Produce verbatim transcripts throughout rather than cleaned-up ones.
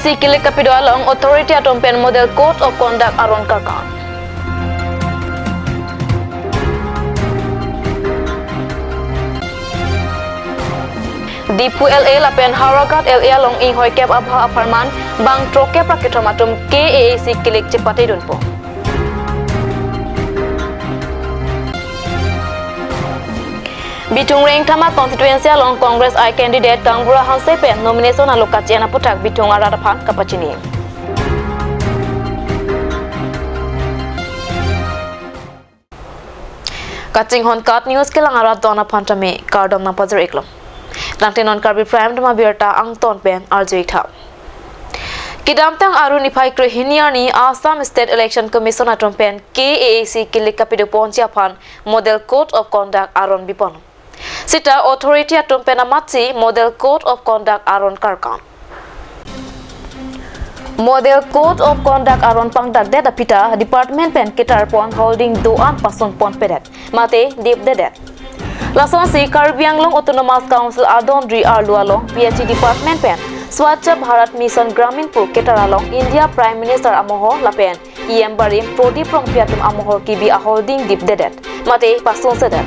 C kilik kapido along authority atum pen Model Code of Conduct aron karkam. Diphu L A lapen Howraghat L A along inghoi kep abha apharman bang throkkep ra kethom atum K A A C kilik chepatedunpo. Bithung Rengthama constituency along Congress I candidate Kangbura Hanse pen nomination alo kachi-en aputhak Bithung arat aphan kapachini. Kachinghon KAT News kelang arat don aphan tame kardom nangpajir-iklo. Tangte non Karbi Prime Time abirta angton pen arju-ik tha. Kedamtang Aru niphai krehini arni Assam State Election Commission atum pen K A A C kilik kapidoponji aphan Model Code of Conduct aron bipon. Sita authority atum pen amatsi Model Code of Conduct aron karkam. Model Code of Conduct aron pangdakdet aphi ta department pen ketarpon holding do-an pasunponpedet mate dipdedet. Lasonsi Karbi Anglong Autonomous Council adondri arlo along P H E department pen Swachh Bharat Mission Gramin pu ketar along India Prime Minister amohor lapen E M barim Prodip Rongpi atum amohor kebi aholding dipdedet mate pasunsedet.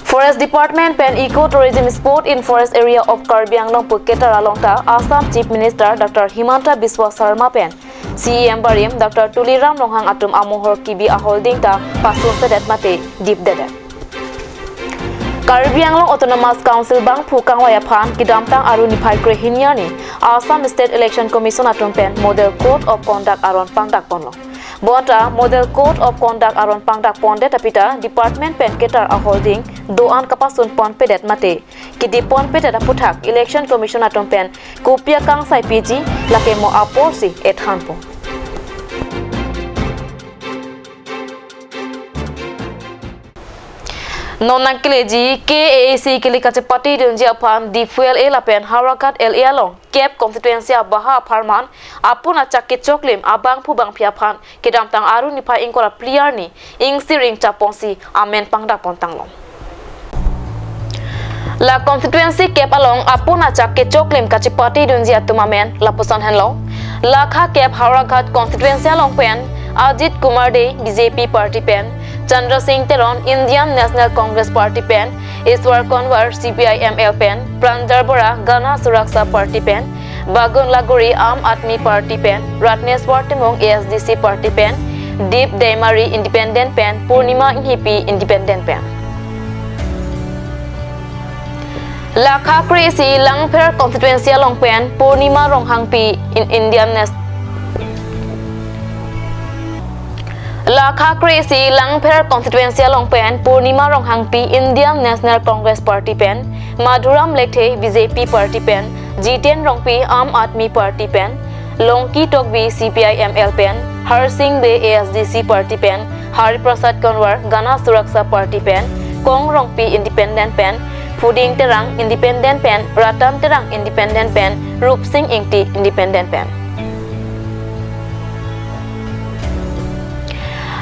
Forest Department pen Eco Tourism Spot in Forest Area of Karbi Anglong pu ketar along ta Assam Chief Minister Doctor Himanta Biswa Sarma pen C E M barim Doctor Tuliram Ronghang atum amohor kebi aholding ta pasunsedet mate dipdedet. Karbi Anglong Autonomous Council bangphu kangvai aphan kedamtang Aru niphai krehini arni Assam State Election Commission atum pen Model Code of Conduct aron pangdakponlo. Bonta Model Code of Conduct aron pangdakpondet aphi ta department pen ketar aholding do-an kapasunponpedet mate kedipponpedet aputhak Election Commission atum pen kopi akangsai piji lake mo aporsi ethanpo. Non nangkeleji K A A C kilik kachepatedunji aphan Diphu L A lapen Howraghat L A along kep constituency abaha apharman apun achak kechoklim abangphu bangphi aphan kedamtang Aru niphai ingkoi ra phli arni ingsiring chapongsi amen pangdakpontanglo. La constituency kep along apun achak kechoklim kachepatedunji atum amen lapuson henlo. Lakha kep Howraghat constituency along pen Ajit Kumar Dey B J P party pen, Chandra Singh Teron Indian National Congress party pen, Iswar Konwar C P I M L pen, Pranjal Bora Gana Suraksha party pen, Bagun Laguri Aam Aadmi party pen, Ratneswar Timung A S D C party pen, Deep Deimari independent pen, Purnima Inghipi independent pen. Lakha kre-isi Langpher constituency along pen Purnima Ronghangpi in Indian Nas-, Lakha kre-isi Langpher constituency along pen Purnima Ronghangpi Indian National Congress Party pen, Madhuram Lekthe B J P party pen, Jiten Rongpi Aam Aadmi Party pen, Longki Tokbi C P I M L pen, Harsing Bey A S D C party pen, Hari Prasad Konwar Gana Suraksha party pen, Kong Rongpi independent pen, Phuding Terang independent pen, Ratan Terang independent pen, Rupsing Ingti independent pen.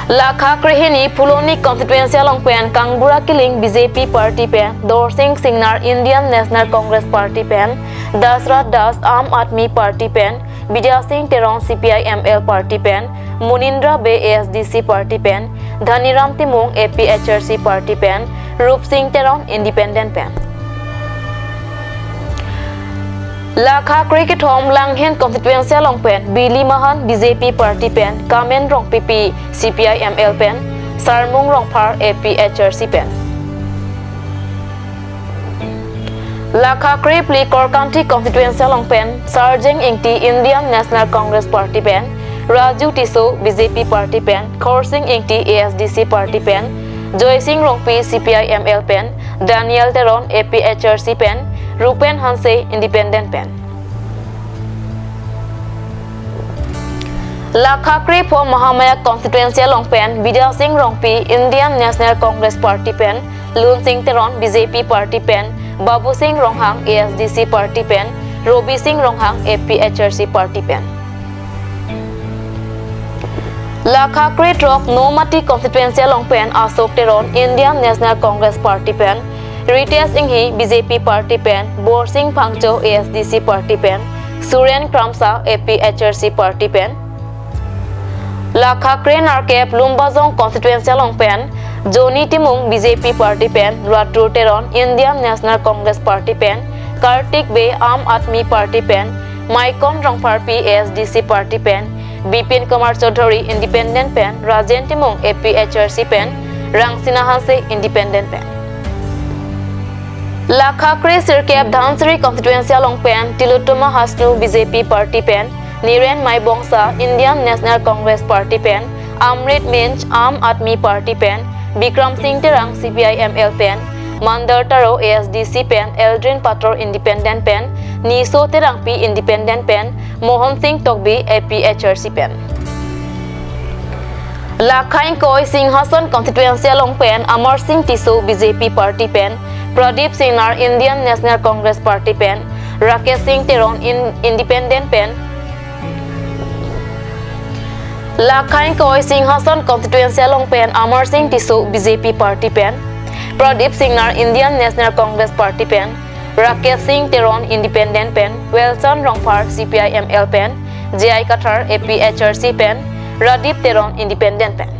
Lakha krehini Phuloni constituency along pen Kangbura Killing B J P party pen, Dorsing Singnar Indian National Congress party pen, Dasrat Das Aam Aadmi party pen, Bidya Singh Teron C P I M L party pen, Munindra Bey A S D C party pen, Dhaniram Timung A P H L C party pen, Rupsing Teron independent pen. Lakha kre-kethom Langhin constituency along pen Bili Mahan B J P party pen, Kamen Rongpipi C P I M L pen, Sarmung Rongphar A P H L C pen. Lakha kre-phli Korkanthi constituency along pen Sarjeng Ingti Indian National Congress Party pen, Raju Tisso B J P Party pen, Khorsing Ingti A S D C Party pen, Joysing Rongpi C P I M L pen, Daniel Teron A P H L C pen, Rupen Hanse Independent pen. Lakha kre-pho Mahamaya constituency along pen Bidya Sing Rongpi Indian National Congress Party pen, Lunsing Teron B J P Party pen, Babu Sing Ronghang A S D C Party pen, Robi Sing Ronghang A P H L C Party pen. Lakha kre-throk Nomati constituency along pen Ashok Teron Indian National Congress Party pen, Ritesh Enghi B J P Party pen, Borsing Phangcho A S D C Party pen, Suren Kramsa A P H L C party pen, Lakha Kre Narkep Lumbajong constituency along pen Johnny Timung B J P party pen, Ratur Teron Indian National Congress party pen, Kartik Bey Aam Aadmi party pen, Maikon Rongpharpi A S D C party pen, Bipin Kumar Chaudhary independent pen, Rajen Timung A P H L C pen, Rangsina Hanse independent pen. Lakha Kre Sirkep Dhansiri constituency along pen Tilottama Hasnu B J P party pen, Niren Maibongsa Indian National Congress party pen, Amrit Minj Aam Aadmi party pen, Bikram Singh Terang C P I M L pen, Mandal Taro A S D C pen, Eldrin Pator independent pen, Niso Terangpi independent pen, Mohan Singh Tokbi A P H L C pen. Lakha Ingkoi Singhason constituency along pen Amar Singh Tisso B J P party pen, Pradip Singnar Indian National Congress party pen, Rakesh Singh Teron in independent pen, Lakha Ingkoi Singhason constituency along pen Amar Singh Tisso B J P party pen, Pradip Singnar Indian National Congress party pen, Rakesh Singh Teron independent pen, Wilson Rongphar C P I M L pen, J I Kathar A P H L C pen, Radip Teron independent pen.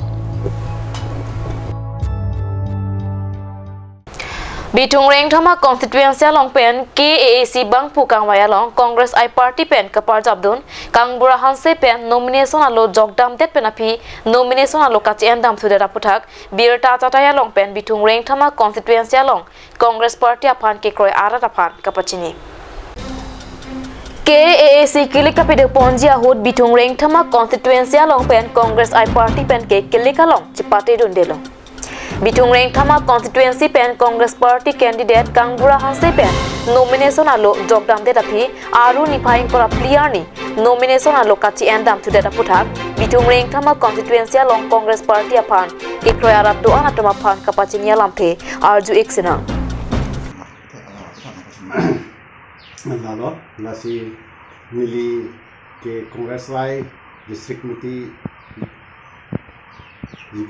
Bithung Rengthama constituency along pen K A A C bangphu kangvai along Congress I party pen kaparjapdun Kangbura Hanse pen nomination alo jokdamdet pen aphi nomination alo kachi-en damthudet aputhak birta chatai along pen Bithung Rengthama constituency along Congress party aphan kekroi arat aphan kapachini. K A A C kilik kapiduk ponji ahut Bithung Rengthama constituency along pen Congress I party pen ke kilik along chipate dundelo. Bithung Rengthama constituency pen Congress party candidate Kangbura Hanse pen nomination alo jokdamdet aphi Aru niphai ingkoi ra phli arni nomination alo kachi-en damthudet aputhak Bithung Rengthama constituency along Congress party aphan kekroi arat do-an atum aphan kapachini alamthe arju-ik sinang. Lalo, lasi neli ke Congress I district committee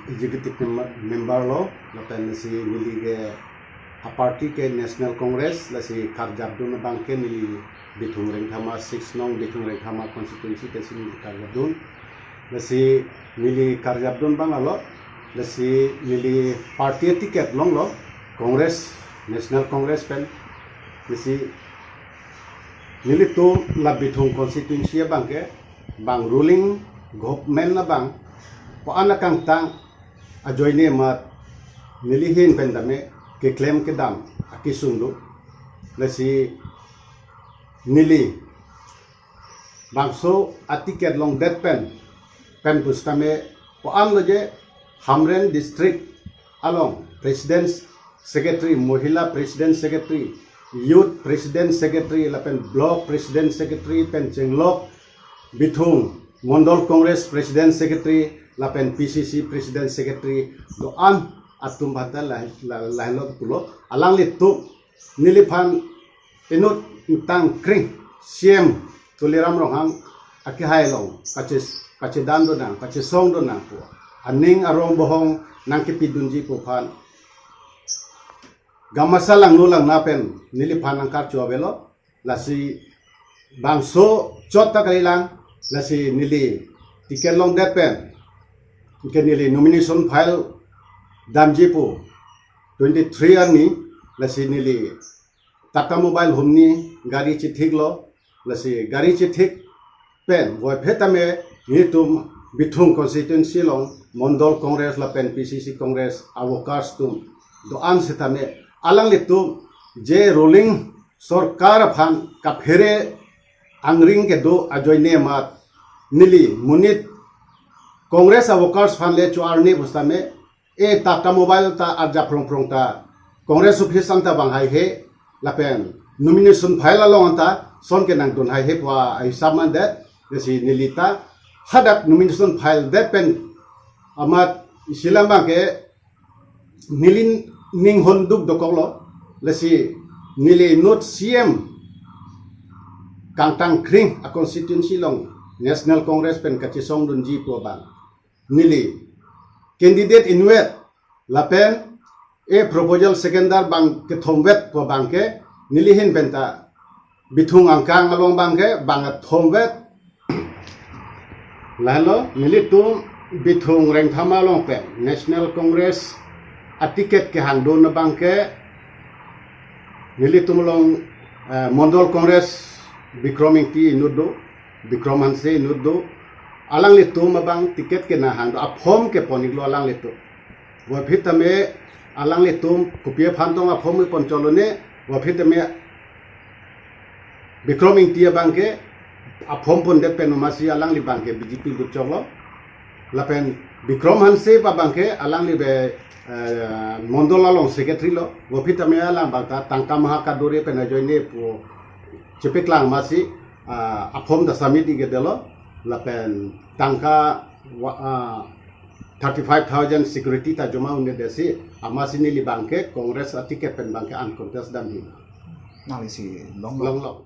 executive mem-, member lo, lapen si neli ke a party ke National Congress, lasi karjapdun abang ke neli Bithung Rengthama six nong Bithung Rengthama constituency pensi neli karjapdun. Lasi neli karjapdun abang alo, lasi neli party ticket longlo, Congress, National Congress pen, lasi nelitum la Bithung constituency abang ke, bang ruling government abang, ko-an akangtang ajoine amat neli ahin pen tame keklem kedam akesung do. Lasi neli bangso a ticket longdet pen, pen pusitame ko-an lo je Hamren district along president secretary, mohila president secretary, youth president secretary, lapen block president secretary, pen chenglok Bithung Mondol Congress president secretary, lapen P C C president secretary do-an atum bata la, la, lahelo pulo. Alanglitum neliphan inut ingtang kring C M Tuliram Ronghang akehai along kache, kachedan donang, kachesong donang pu aning arong bohong nangkepidunji pu aphan gamasa langno langna pen neliphan nangkarcho avelo. Lasi bangso chot ta kalilang, lasi neli ticket longdet pen ke neli nomination file damji pu twenty-three arni, lasi neli Tata Mobile humni gari chethiklo, lasi gari chethik pen voiphe tame nelitum Bithung constituency along Mondol Congress lapen P C C Congress a workers atum do-an sitame alanglitum je ruling sorkar aphan kaphere angring kedo ajoine amat neli monit Congress a workers aphan le cho-arni pusitame e Tata Mobile ta arjap prong prong ta Congress office anta vang haihe lapen nomination file along anta son ke nangdun haihe pu ahisap mandet, lasi neli ta hadak nomination file det pen amat isilam abang ke neli ning honduk dokoklo, lasi neli inut C M kangtang kring a constituency along National Congress pen kachesong dunji pu abang neli candidate inutvet lapen e proposal seconder bang kethomvet pu abang ke neli ahin pen ta Bithung angkang along abangke bang athom vet. Lahelo nelitum Bithung Rengthama along pen National Congress aticket kehangdun abangke nelitum along, eh, Mondol Congress Bikrom Ingti inut do, Bikrom Hanse inut do, alanglitum abang ticket kena hangdun aphom kepon-iklo alanglitum. Puvoiphit tame alanglitum kopi aphan tong aphom kepon chotlo ne, puvoiphit tame Bikrom Ingti abangke aphom pondet pen amatsi alangli abangke B J P lut choklo. Lapen Bikrom Hanse abangke alangli be, eh, Mondol along secretary lo. Puvoiphit tame alang abangke tangka maha kadore pen ajoine pu chepeklang amatsi, ah, aphom ta submit-ik-edetlo. Lapen tangka wa-, ah, thirty-five thousand security ta joma un-edetsi amatsi neli abangke Congress aticket pen abangke uncontest damji. Nangli si long long. Long long.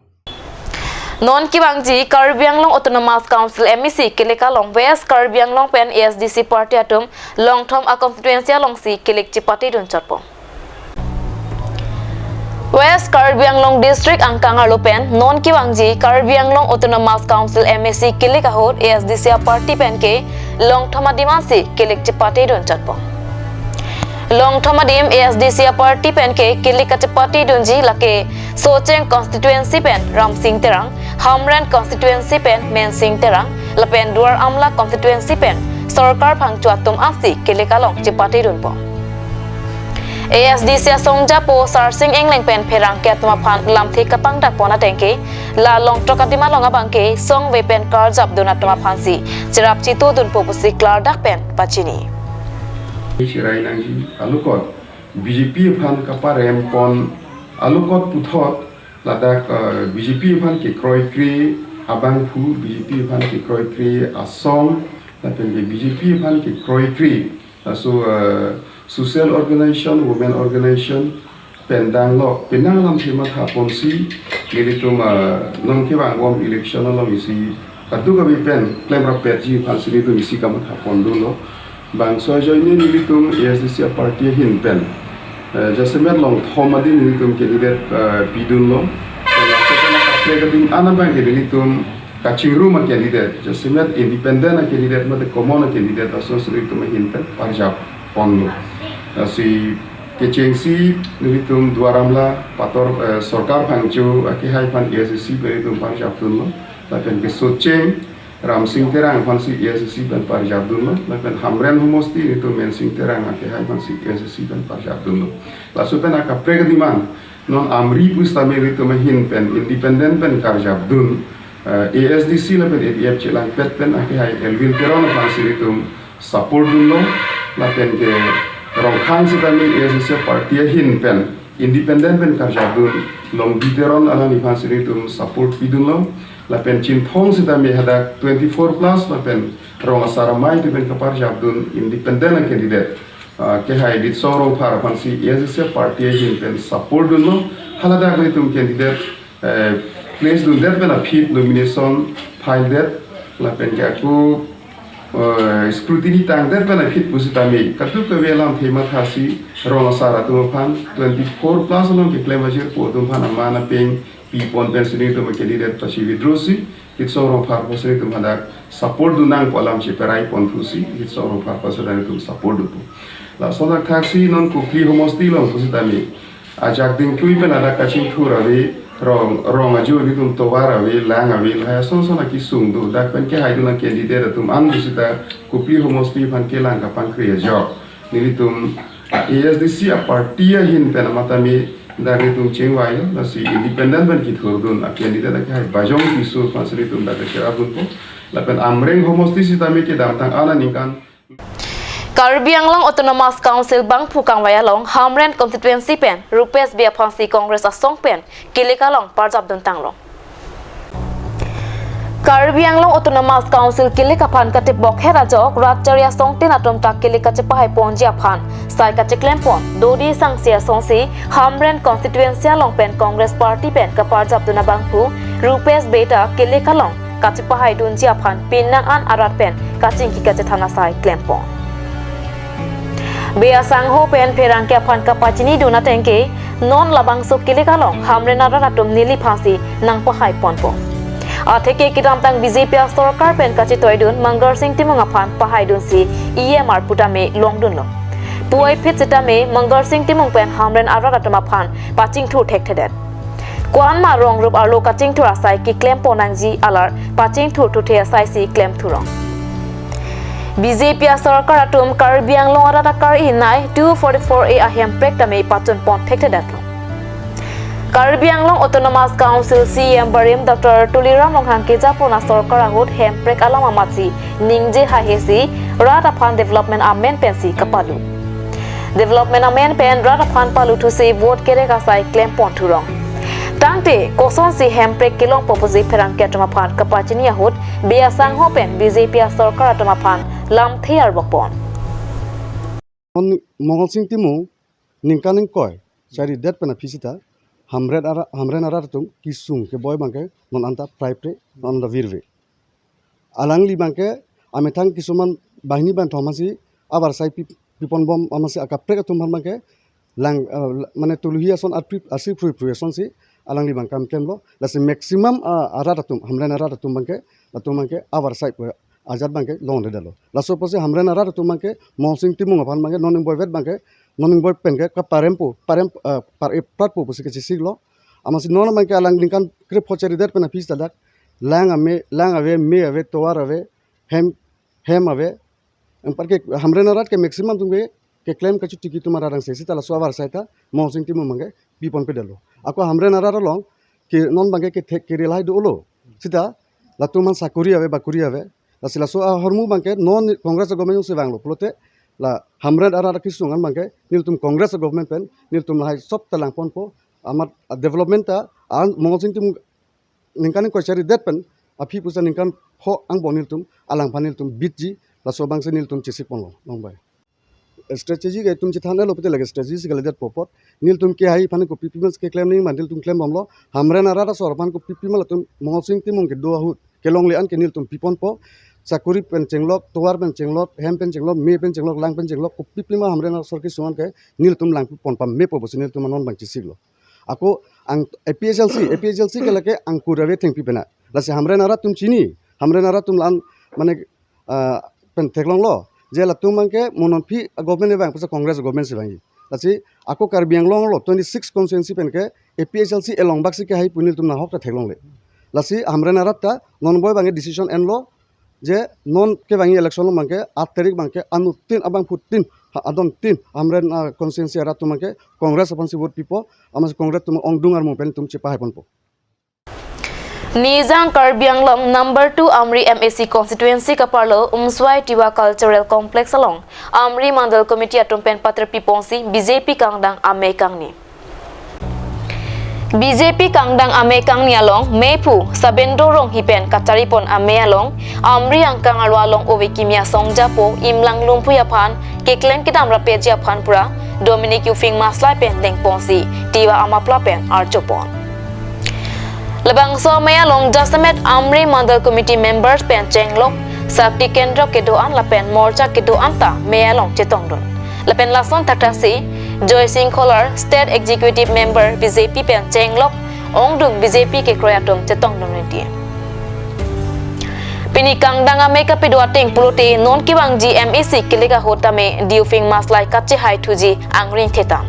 Non kevangji Karbi Anglong Autonomous Council M A C kelek along West Karbi Anglong pen A S D C party atum Longthom a constituency alongsi kelek chepatedun chotpo. West Karbi Anglong District angkang arlo pen non kevangji Karbi Anglong Autonomous Council M A C kelek ahut A S D C a party penke Longthom adim ansi kelek chepatedun chotpo. Longthom adim A S D C a party penke kelek kachepatedunji lake Socheng constituency pen Ramsing Terang, Hamren constituency pen Mensing Terang, lapen Duar Amla constituency pen Sorkar Phangcho atum ansi kelek along chepatedunpo. A S D C asong japo Sarsing Engleng pen pherangke atum aphan lamthe kapangdakpon atengke, la Longthom adim along abangke songve pen karjapdun atum aphansi cherap chetudunpo pusi klardak pen pachini. Chirai nangji alukot B J P aphan kaparempon alukot puthot ladak, eh, B J P aphan kekroikre abangphu, B J P aphan kekroikre asong, lapen ke B J P aphan kekroikre laso, eh, social organization, women organization pen danglo, penang lamthe mathaponsi nelitum, eh, non kevangbom election along isi kadokave pen klemrapetji aphansi nelitum isi kamathapondunlo. Bangso ajoine nelitum A S D C a party ahin pen, eh, jasemet Longthom adim nelitum candidate, eh, pidunlo. Pen laso pen kaprek adim an abangke nelitum kachingrum a candidate, jasemet independent a candidate mate common a candidate asonsi nelitum ahin pen parjapponlo. Lasi kechengsi nelitum Duar Amla pator, eh, Sorkar Phangcho akehai aphan A S D C pen nelitum parjapdunlo. Lapen ke Socheng Ramsing Terang aphansi A S D C pen parjapdunlo, lapen Hamren homosti nelitum Mensing Terang akehai aphansi A S D C pen parjapdunlo. Laso pen akaprek adim an non Amri pusitame nelitum ahin pen independent pen karjapdun, eh, A S D C lapen A D F chelangpet pen akehai Elwin Teron aphansi nelitum support dunlo, lapen ke Rongkhang sitame A S D C party ahin pen independent pen karjapdun Longbi Teron alangliphansi nelitum support pidunlo. Lapen Chinthong sitame hadak twenty-four plus lapen Rong Asar Amei atum pen kaparjapdun independent a candidate, ah, kehai Litsong Rongphar aphansi A S D C party ahin pen support dunlo. Haladak nelitum candidate, eh, place dundet pen aphi nomination file det, lapen ke ako, eh, scrutiny tangdet pen aphi pusitame kadokave alamthe mathasi Rong Asar atum aphan twenty-four plus along keklem ajirpo atum aphan aman apeng pipon pensi nelitum candidate pasi withdraw si, Litsong Rongphar aphansi nelitum hadak support dun nangpo alam cheperai ponthusi, Litsong Rongphar aphansi nelitum support dunpo. Lason athaksi non Kopili homosti along pusitame ajak dingtui pen hadak kachingthur ave, rong, rong ajo nelitum tovar ave, lang ave, lahai ason son akesung do, dak pen kehaidun a candidate atum an do seta Kopili homosti aphan kelang kapangkri ajok nelitum A S D C a party ahin pen amatame dak nelitum chingvai, lasi independent pen kethurdun a candidate akehai Bajong Tisso aphansi nelitum dak kacherapdunpo. Lapen Amreng homosti sitame kedamtang ana ningkan. Karbi Anglong Autonomous Council bangphu kangvai along Hamren constituency pen Rupesh Bey aphansi Congress asong pen kelek along parjapdun tanglo. Karbi Anglong Autonomous Council kelek aphan katipok her ajok rat chari asongtin atum ta kelek kachepahaiponji aphan sai kacheklempon Dodi Sangsi asongsi Hamren constituency along pen Congress party pen kaparjapdun abangphu Rupesh Bey ta kelek along kachepahaidunji aphan penang an arat pen kachingki kachethan asai klempon. Bey asangho pen pherangke aphan kapachinidun atengke Non labangso kelek along Hamren arat atum neliphansi nangpahai ponpo. Atheke kedamtang B J P asorkar pen kachetoidun Mangarsing Timung aphan pahaidunsi E M arpu tame longdunlo. Puvoiphit sitame Mangarsing Timung pen Hamren arat atum aphan pachingthur thekthedet. Ko-an ma rong rup arlo kachingthur asai keklempo nangji alar pachingthurthu the asaisi klemthurong. B J P asorkar atum Karbi Anglong arat akar-i nai two forty-four A ahemprek tame pachunpon thekthedetlo. Karbi Anglong Autonomous Council C E M barim Doctor Tuliram Ronghang kejapon asorkar ahut hemprek alam amatsi ningje haihesi rat aphan development amen pensi kapalu. Development amen pen rat aphan paluthusi vote kerek asai klemponthurong. Tangte kosonsi hemprek kelongpo pusi pherangke atum aphan kapachini ahut Bey asangho pen B J P asorkar atum aphan lamthe arbokpon. Non Mangarsing Timung ningkan ingkoi charidet pen aphi sita Hamren ara, Hamren arat atum kesung keboi abangke non anta praipre, non anta virve. Alangli abangke amethang kisuman banghini bangthom amatsi avarsai pi, piponbom amatsi akaprek atum aphan abangke lang, eh, mane tuluhi ason atri asi phrui phrui asonsi alangli abang kam klemlo. Lasi maximum, ah, arat atum, Hamren arat atum abangke, latum abangke avarsai pu ajat abangke longledetlo. Laso apotsi Hamren arat atum abangke Mangarsing Timung aphan abangke non ingboivet abangke, non ingboi penke kaparempo, parem, eh, par-epratpo pusi kachisiklo. Amatsi non abangke alang ningkan krepho charidet pen aphi sita dak lang ame, lang ave, me ave, tovar ave, hem, hem ave. Anparke Hamren arat ke maximum atum ke keklem kachotiki atum arat angse sita laso avarsai ta Mangarsing Timung abangke piponpedetlo. Ako Hamren arat along ke non abangke kethek kerelai dolo. Sita latum aphan sakori ave, bakori ave. Lasi laso ahormu abangke non Congress government si vanglo pulote la Hamren arat akesung an abangke nelitum Congress government pen nelitum lahai sop ta langponpo. Amat development ta an Mangarsing Timung ningkan ingkoi charidet pen aphi pusi ningkan pho angbong nelitum alangphan nelitum bitji, laso abangsi nelitum chesikponlo, longbai. Strategy ke itum chethan-etlo pute lake strategy si kaledetpo apot. Nelitum kehai aphan kopi pima keklem nangji ma nelitum klembomlo. Hamren arat asor aphan kopi pima latum Mangarsing Timung kedo ahut kelongle an ke nelitum piponpo. Sakori pen chenglok, tovar pen chenglok, hem pen chenglok, me pen chenglok, lang pen chenglok, kopi pima Hamren asor kesung an ke nelitum langpipon pamepo pusi nelitum non abang chesiklo. Ako ang A P H L C, A P H L C ke lake angkur ave thengpi penang. Lasi Hamren arat atum chini, Hamren arat atum la-an mane, ah, pen theklonglo. Je latum abangke mo non aphi government vang pusi Congress government si vangji. Lasi ako Karbi Anglong arlo twenty-six constituency penke A P H L C along baksi kehai pu nelitum nahok ta theklongle. Lasi Hamren arat ta non boi abangke decision enlo. Je non kevangji election along abangke, aat tarik abangke, anuttin abangphutin, ha, adontin, Hamren, ah, constituency arat atum abangke, Congress aphansi vote pipo, amatsi Congress atum ongdung armu pen nelitum chepahaiponpo. Nijang Karbi Anglong number two Amri M A C constituency kaparlo Umswai Tiwa Cultural Complex along Amri Mandal Committee atum pen patir piponsi B J P kangdang amei kangni. B J P kangdang amei kangni along meiphu Sabendro Ronghi pen kacharipon amei along Amri angkang arlo along ove kimi asong japo Imlang Lumphui aphan keklem kedam rapetji aphan pura Dominic Yufing Maslai pen dengponsi Tiwa amapla pen arjupon. Labangso amei along jasemet Amri Mandal Committee members pen chenglok, Shakti Kendra kedo-an lapen morcha kedo-an ta amei along chetongdun. Lapen lason thakthaksi Joy Singh Kholar, State Executive Member B J P pen chenglok, ongdung B J P kekroi atum chetongdun rinti. Pini kangdang amei kapedo ateng pulote non kevangji M A C kelek ahut tame Yufing Maslai kachehaithuji angring thetan.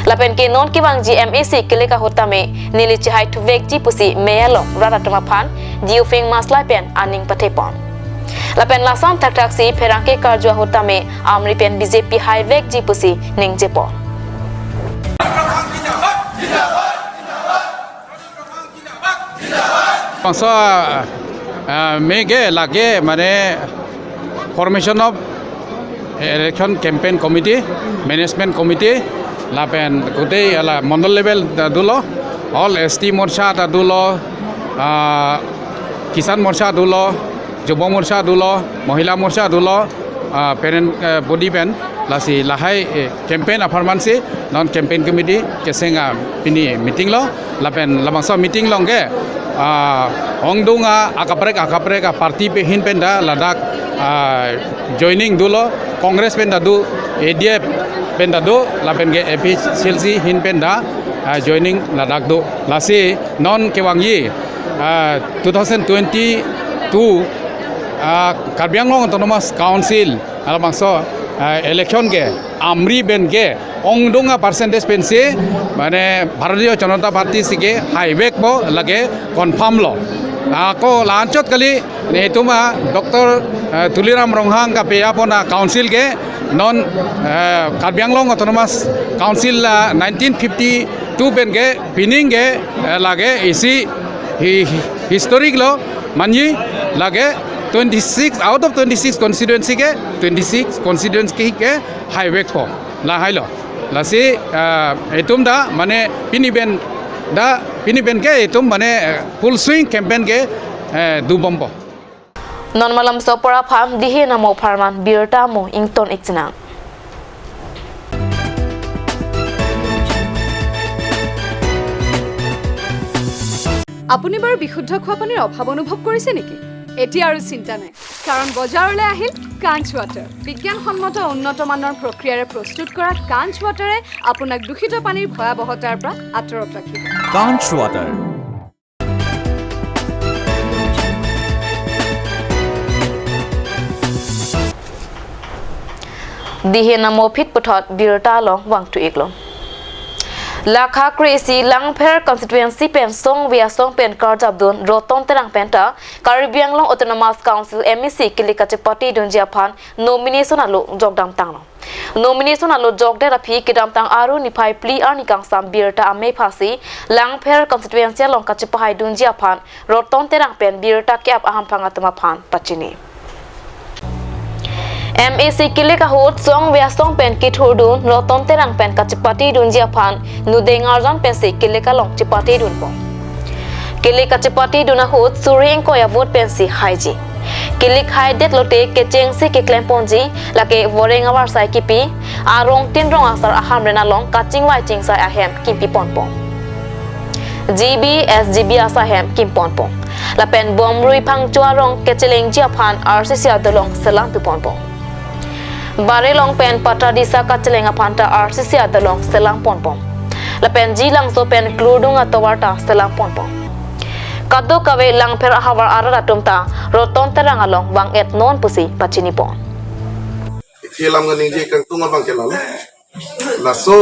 Lapen ke non kevangji M A C kelek ahut tame neli chehaithuvekji pusi amei along rat atum aphan Yufing Maslai pen aning pathepon. Lapen lason thakthaksi pherangke karju ahut tame Amri pen B J P haivekji pusi ningjepon. Bangso, ah, amei ke lake mane formation of election campaign committee, management committee, lapen kutei ala mandal level ta dolo, all S T morcha ta dolo, ah, Kisan morcha dolo, Jubo morcha dolo, Mohila morcha dolo, ah, parent, eh, body pen, lasi lahai, eh, campaign apharman si non campaign committee kecheng, ah, pini meeting lo, lapen labangso meeting along ke, ah, ongdung, ah, akaprek akaprek, ah, party pen ahin pen ta ladak, ah, joining dolo, Congress pen ta do, A D F, pen ta do, lapen ke A P H L C ahin pen ta, ah, joining ladak do. Lasi non kevangji, ah, two thousand twenty-two, ah, Karbi Anglong Autonomous Council labangso, ah, election ke Amri pen ke ongdung a-percentage pensi, mane Bharatiya Janata Party si ke haivekpo, lake confirm lo. Ako la-anchot kali, netum a Doctor, eh, Tuliram Ronghang kapeya pon a-council ke non, eh, Karbi Anglong Autonomous Council la nineteen fifty-two pen ke pining ke, eh, lake isi hi-, historic lo, manji lake twenty-six out of twenty-six constituency ke twenty-six constituency ke haivekpo, lahai lo. Lasi, ah, etum ta mane pini pen ta, pini pen ke etum mane, eh, full swing campaign ke, eh, dobompo. Non malomso apor aphan Dihen amo apharman birta mo ington ik chenang. আপুনি বাৰু বিশুদ্ধ খোৱা পানীৰ অভাৱ অনুভৱ কৰিছে নেকি? এতিয়া আৰু চিন্তা নাই, কাৰণ বজাৰলৈ আহিল কাঞ্চ ৱাটাৰ। বিজ্ঞানসন্মত উন্নত মানৰ প্ৰক্ৰিয়াৰে প্ৰস্তুত কৰা কাঞ্চ ৱাটাৰে আপোনাক দূষিত পানীৰ ভয়াৱহতাৰ পৰা আঁতৰত ৰাখিব। কাঞ্চ water. Dihen amo aphi puthot birta along vangthu iklo. Lakha kre-isi Langpher constituency pen Songve asong pen karjapdun Roton Terang pen ta Karbi Anglong Autonomous Council M A C kelek kachepatedunji aphan nomination alo jokdam tanglo. Nomination alo jokdet aphi kedamtang Aru niphai phli arni kangsam birta amei aphasi Langpher constituency along kachepahaidunji aphan Roton Terang pen birta ke-ap ahamphang atum aphan pachini. M A C kelek ahut Songve asong pen kethurdun Roton Terang pen kachepatedunji aphan nudeng arjan pensi kelek along chepatedunpo. Kelek kachepatedun ahut suri ingkoi a-vote pensi haiji. Kelek haidet lote kechengsi keklemponji, lake voreng avarsai kipi, arong tin rong asar ahamren along kachingvai chingsai ahem kimpiponpo. G B, S G B asai ahem kimponpo. Lapen Bomrui Phangcho arong kechelengji aphan R C C adolong selam piponpo. Bare along pen Patadisa kacheleng aphan ta R C C adolong selam ponpo. Lapen Jilangso pen Kludung atovar ta selam ponpo. Kadokave Langpher ahavar arat atum ta Roton Terang along vang-et non pusi pachinipon. Ithi alam kaningje kangtung abang ke lalo. Laso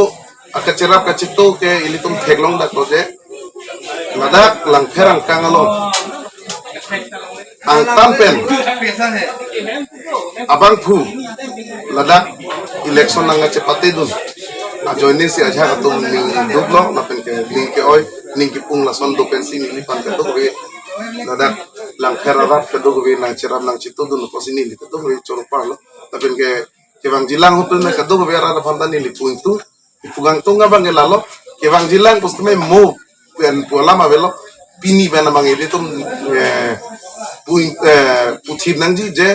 akacherap kachito ke ilitum theklong dak lote. Ladak Langpher angkang along angtan pen abangphu ladak election nangkachepatedun ajoine si ajahak atum ning duklo, lapen ke ning ke-oi, ning kepung lason do pensi neliphan kadokave ladak Langpher arat kadokave nangcherap nangchitodun pusi neli kadokave choro parlo, lapen ke kevangjilang ahut pen kadokave arat aphan ta neli pu ingtung, pu kangtung abang ke lalo, kevangjilang pusitame mo pen pu alam avelo, pini pen abang ilitum, eh, pu ing-, eh, puthip nangji je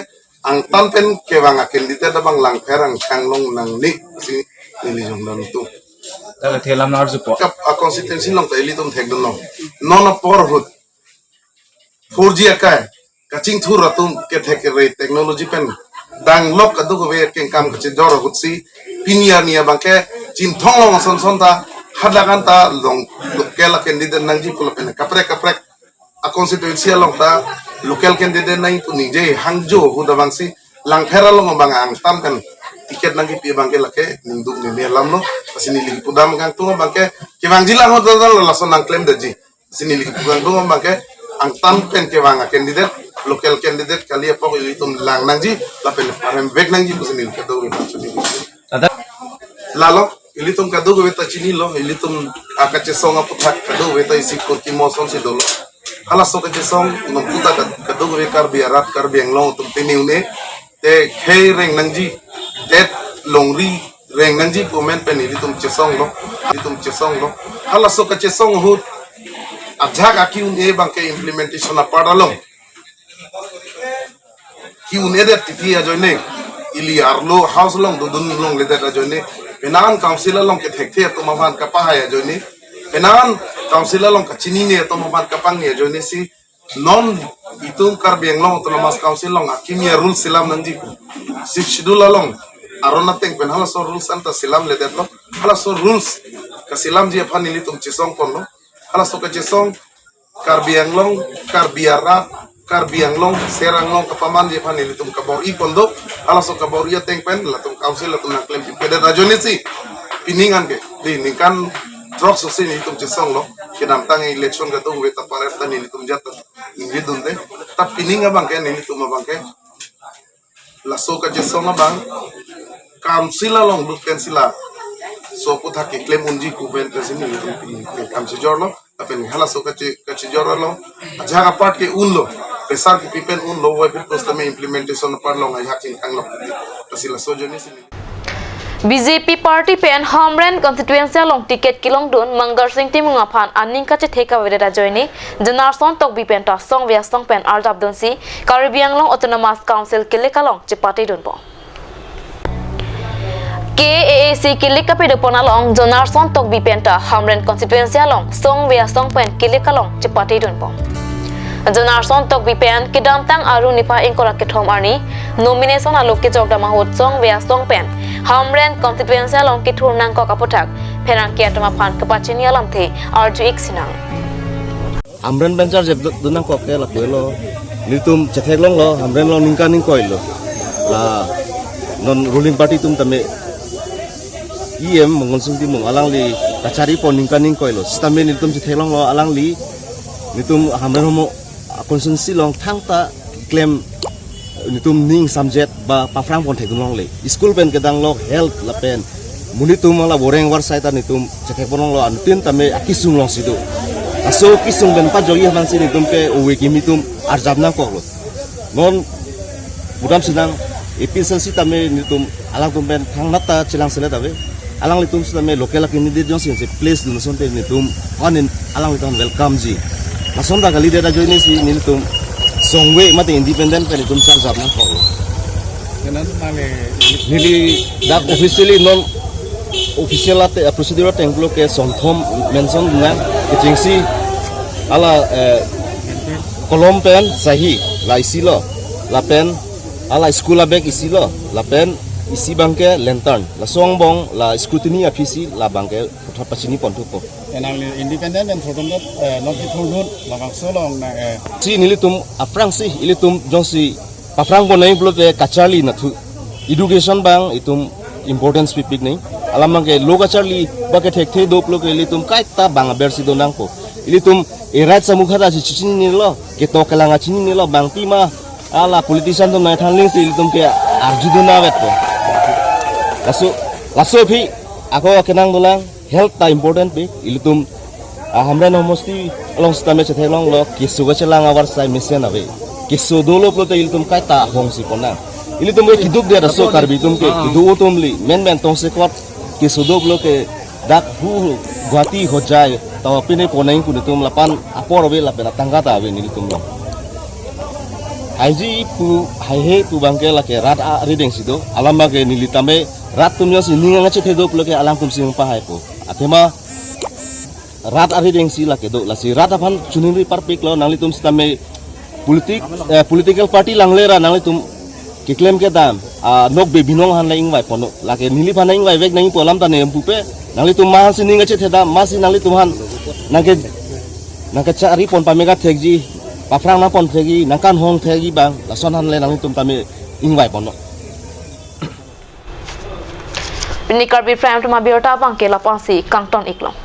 angtan pen kevang a-candidate abang Langpher angkang along nangne si neli jongdam tu. Ta ithi alam arjupo. Kap a-constituency along ta ilitum thekdunlo. Non apor ahut four G akai kachingthur atum kethek kere technology pen danglok kadokave kengkam kachejor ahutsi pini arni abang ke Chinthong along ason son ta hadak an ta long local a-candidate nangji pu lapen kaprek kaprek a-constituency along ta local candidate nangji pu ningje hangjo ahut abangsi Langpher along abang angtan pen ticket nangkipi abang ke lake ningduk nini alam lo. Lasi neli pudam kangtung abang ke kevangjilang ahut ta lason nangklemdetji. Lasi neli pu kangtung abang ke angtan pen kevang a-candidate, local candidate kali apok ilitum lang nangji, lapen parem vek nangji pusi neli kadokave ta chini. Ladak lalo, ilitum kadokave ta chinilo, ilitum akachesong aputhak kadokave ta isi kurti moson si dolo. Halaso kachesong nonputa kad-, kadokave Karbi arat, Karbi Anglong atum pini un-e te khei reng nangji, det longri reng nangji pu amen pen ilitum chesonglo, ilitum chesonglo. Halaso kachesong ahut ajahak aki-un-e abang ke implementation apart along ki-un-edet titi ajoine, ili arlo house along dodun longledet ajoine, penan council along kethekthe atum aphan kapahai ajoine, penan council along kachinine atum aphan kapangne ajoine si non itum Karbi Anglong Autonomous Council along akimi a-rule selam nangji, Sixth Schedule along aron ateng pen halaso rules anta selamledetlo. Halaso rules kaselamji aphan nelitum chesongponlo. Halaso kachesong Karbi Anglong, Karbi arat, Karbi Anglong, ser Anglong kapamanji aphan nelitum kabor-ipon do. Halaso kabor-i ateng pen latum council latum nangklempipedet ajoinesi pining anke, di ningkan throk sosi nelitum chesonglo. Kedamtang election kadokave ta parep ta nelitum jat ta ningjidunde. Ta pining abangke nelitum abangke laso kachesong abang council along lut pensi la so aphuthak keklem unji pu pen pensi nelitum pining ke kam chejorlo. Lapen halaso kache kachejor along ajahak apart ke unlo, pressure kepi pen unlo, wai pit post tame implementation apart along ajahak chingthanglo. Lasi laso ajoinesi. B J P party pen Hamren constituency along ticket kelongdun Mangarsing Timung aphan aning kachethe kavedet ajoine Jonarson Tokbi pen ta songve asong pen arjapdunsi Karbi Anglong Autonomous Council kelek along chepatedunbom. K A A C kelek kapadopon along Jonarson Tokbi pen ta Hamren constituency along songve asong pen kelek along chepatedunbom. Jonarson Tokbi pen kedamtang Aru niphai ingkoi ra kethom arni nomination alo kejokdam ahut songve asong pen Hamren constituency along kethur nangkok aphuthak pherangke atum aphan kepachini alamthe arju-ik sinang. Hamren pen charjapdun nangkok ke lapulo. Nelitum chetheklonglo, Hamren along ningkan ingkoilo. La non ruling party atum tame E M Mangarsing Timung alangli kacharipon ningkan ingkoilo. Sitame nelitum chetheklonglo alangli nelitum Hamren homo constituency along thangta klem nelitum ning samjet ba paphrangpon thekdunlongle. School pen kedang lok health lapen monit atum ala boreng war sai ta nelitum chethekponlonglo, anuttin tame akesung alongsi do. Laso kesung pen pajokji aphansi nelitum ke ove kimi atum arjap nangkoklo. Non pudam sinang A P H L C tame nelitum alangtum pen thangnat ta chelangselet ave. Alanglitum sitame local candidate jongsi place dun asonte nelitum anin alanglitum welcome ji. Lason ta kalidet ajoinesi nelitum songve mate independent pen nelitum charjap nangkok. Kenan mane neli dak officially non official ate, eh, procedure ateng pulo ke sonthom mention nang kechengsi ala, eh, kolom pen sahi la isilo lapen ala school abag isilo lapen isi abangke lantern. Laso angbong la scrutiny aphisi labangke puthot pachini ponthupo. Enang independent and thotong dot, eh, non kethurdun labangso along na, eh. Si nelitum aphrangsi ilitum jongsi paphrangpon nangji pulote kacharli nathu. Education abang itum importance pipik nangji. Alam abangke lo kacharli ba kethekthe do pulote ilitum kaita bang abersi do nangpo. Ilitum e-right amukha ta chichinilo, ketok kelang achinilo, bangpi ma ala politician atum nangthanlingsi ilitum ke arjudun avetpo. Laso, laso aphi ako kenang dolang, health ta important pi, ilitum, ah, Hamren homosti along sitame chetheklonglo, keso kachelang avarsai mesen ave. Keso dolo pulote ilitum kaita ahongsi ponnang. Ilitum ke keduk dia laso Karbi atum ke, kedo atum li, menmen tongsekot keso do pulote dak hu Guwahati Hojai tawa pine ponang pu nelitum lapan apor ave lapen atangka ta ave nelitum along. Haiji pu, haihe pu abangke lake rat arideng si do, alam abangke neli tame rat atum jongsi ning angachethe do pulote alangtum si pahaipo. Athema rat arideng si lake do, lasi rat aphan choningri parpiklo, nanglitum sitame politik, eh, political party langle ra nanglitum keklem kedam, ah, nokbe binong aphan le ingvaiponnon. Lake neliphan ingvaivek nangji pu alam ta ne pupe. Nanglitum ma aphansi ning kachethedam, masi nanglitum aphan nangke, nangkacharipon pame kathekji, paphrang nangpon thekji, nangkanghong thekji abang, lason aphan le nanglitum tame ingvaiponnon. Pini Karbi Prime Time abirta abangke lapu-ansi kangton-iklong.